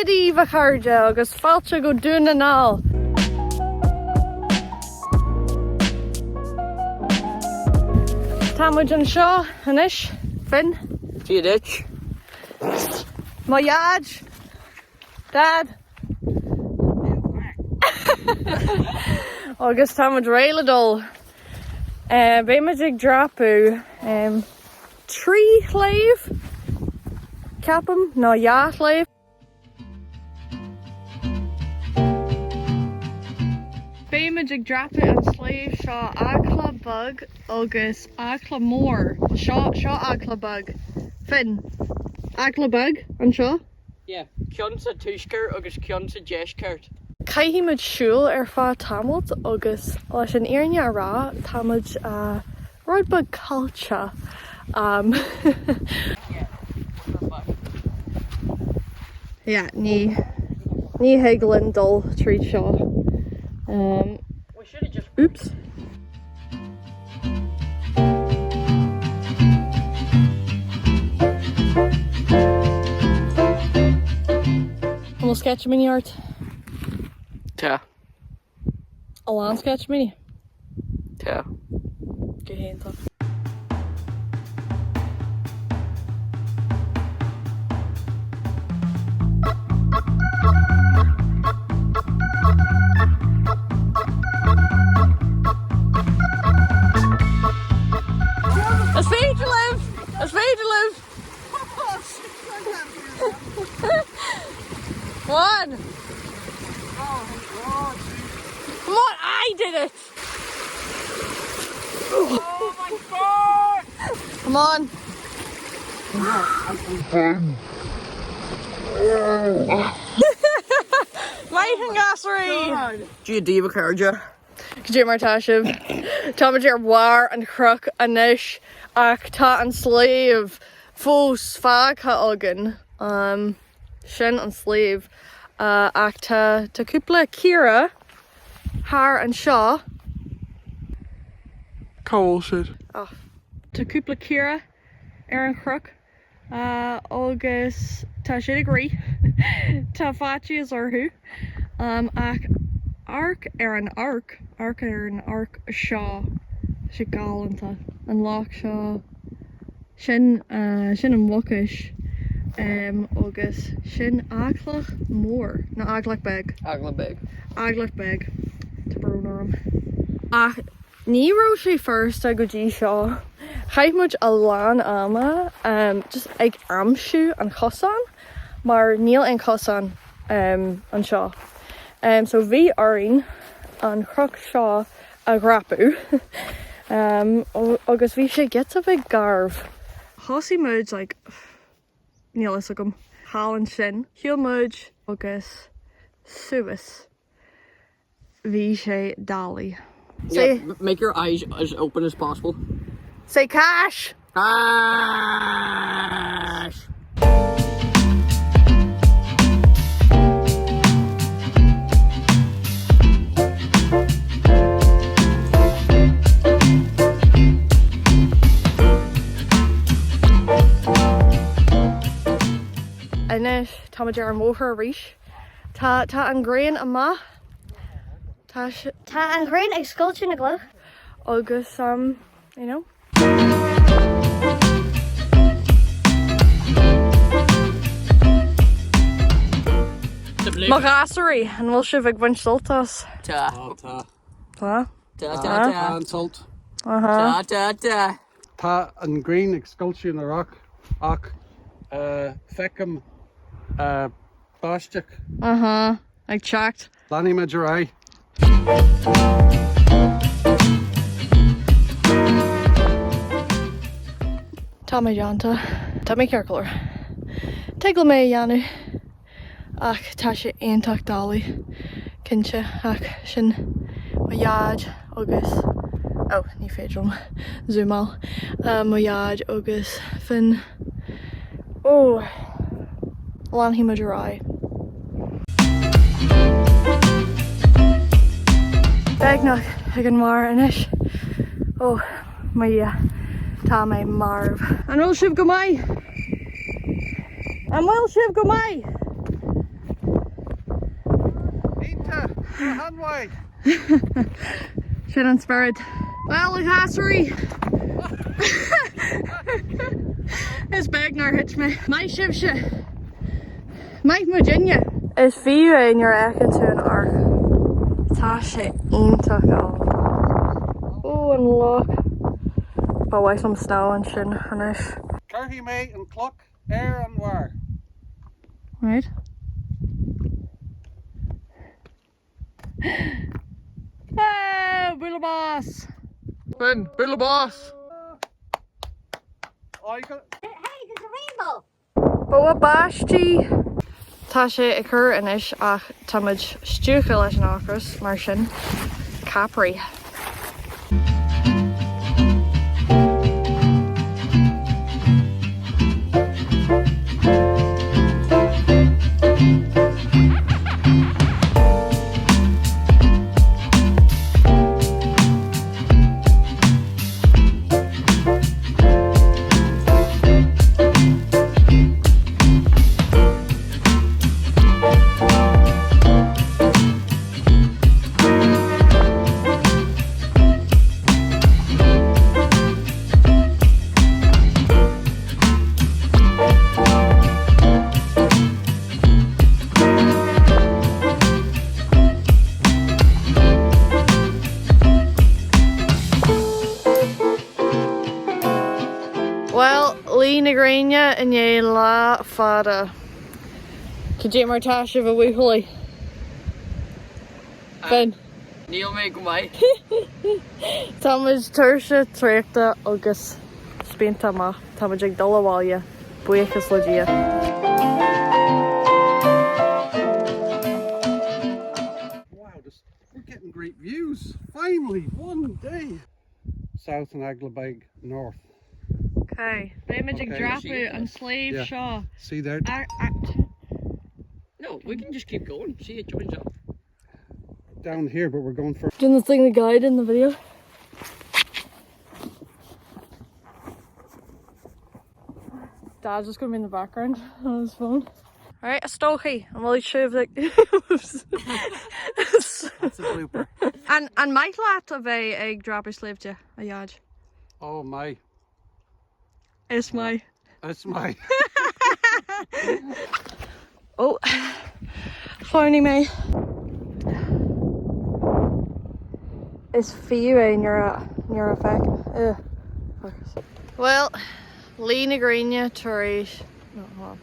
daoibh a chairde agus fáilte go Dún na nGall! Tá muid anseo anois, Finn. Dia duit. Mo dhaid. Dad. Agus tá muid réidh le dul. Beidh muid ag dreapadh 3 shléibh, ceapaim, nó 2 shléibh. Beidh muid ag dreapadh an sléibh seo Eachla Beag agus Eachla Mór. Seo, seo Eachla Beag. Finn. Eachla Beag, anseo? Yeah, ceann sa tuaisceart agus ceann sa deisceart. Caithfidh muid siúl ar feadh tamaill agus leis an fhírinne a rá, tá muid rud beag caillte. Yeah, ní, ní thig linn dul tríd seo. Oops. An bhfuil sceitimíní ort? Tá. A lán sceitimíní? Tá. Go hiontach. Is féidir libh! Is féidir libh! One! Come on, I did it! Oh my god! Come on! Maith an gasúr! Dia daoibh a chairde. Cad é mar tá sibh? Táimid ar bharr an chnoic anois ach tá an sliabh fós fágtha againn. Sin an sliabh. Ach tá tá cúpla caora thar anseo. Cá bhfuil siad? Tá cúpla caora ar an chnoc agus tá siad ag rith. Tá faitíos orthu. Ach amharc ar an amharc, amharc ar an amharc seo. Tá sé galánta. An loch seo. Sin, sin an Mhucais agus sin Eaglach Mór, nó Eaglach Beag. Eaglach Beag. Eaglach Beag. Tá brón orm. Ach ní raibh sé furasta go dtí seo. Chaith muid a lán ama just ag aimsiú an chosán mar níl aon chosán anseo. So bhí orainn an chnoc seo a dhreapadh agus bhí sé giota beag garbh. Thosaigh muid like níl fhios agam, thall ansin. Shiúil muid agus suas. Bhí sé doiligh. Say Make your eyes as open as possible. Say cash! Cash! Anois táimid ar an mbóthar arís. Tá tá an ghrian amach. Tá Tá an ghrian ag scoilteadh na gcloch. Agus um, you know. Mo ghasúraí, an bhfuil sibh ag baint sult as? Tá. Tá. Tá? Tá, tá, tá. Tá an sult. Tá, tá, tá. Tá an ghrian ag scoilteadh na roc ach feicim báisteach. Aha, ag teacht. Leanfaidh muid ar aghaidh. Tá mé déanta. Tá mé ceart go leor. Tig liom é a dhéanamh ach tá sé iontach doiligh, cinnte, ach sin mo dhaid agus, oh, ní féidir liom zoomáil, mo dhaid agus Finn. Oh, leanfaidh muid ar aghaidh. Beagnach ag an mbarr anois. Ó, mo Dhia, tá mé marbh. An bhfuil sibh go maith? An bhfuil sibh go maith? Han-mhaith! Sin an spiorad. Bhuel, a ghasúraí! Is beag nár thit mé. Maith sibhse! Maith muidinne! Is fiú é nuair a fheiceann tú an amharc. Tá sé iontach álainn. Ó, an loch. Ba mhaith liom snámh ansin anois. Cuirfidh mé an cloch ar an bharr. Right. Oh, bualadh bos! Finn, bualadh bos! Oh, you got... Hey, there's a rainbow! Bogha báistí! Tá sé ag cur anois ach táimid stiúgtha leis an ocras, mar sin, Capri. Bhuel, luí na gréine i ndiaidh lá fada. Cad é mar tá sibh a bhuachaillí? Finn. Níl mé go maith. Táimid tuirseach, traochta agus spíonta amach. Táimid ag dul abhaile, buíochas le Dia. Wow, this, we're getting great views. Finally, one day. South and Aghla Beg North. Ok, beimid ag dreapadh an sliabh seo. See there? No, we can just keep going. See, it joins up. Down here, but we're going for... Doing the thing the guide in the video. Dad's just gonna be in the background on his phone. Alright, a stócaigh, an bhfuil sibh like That's a blooper. An, an maith leat a bheith ag dreapadh sléibhte, a Dhaid? Oh my. Is maith. Is maith. Ó, sleamhnaigh mé. Is fiú é nuair a, nuair a feic, ugh. Bhuel, luí na gréine tar éis, no, hold on.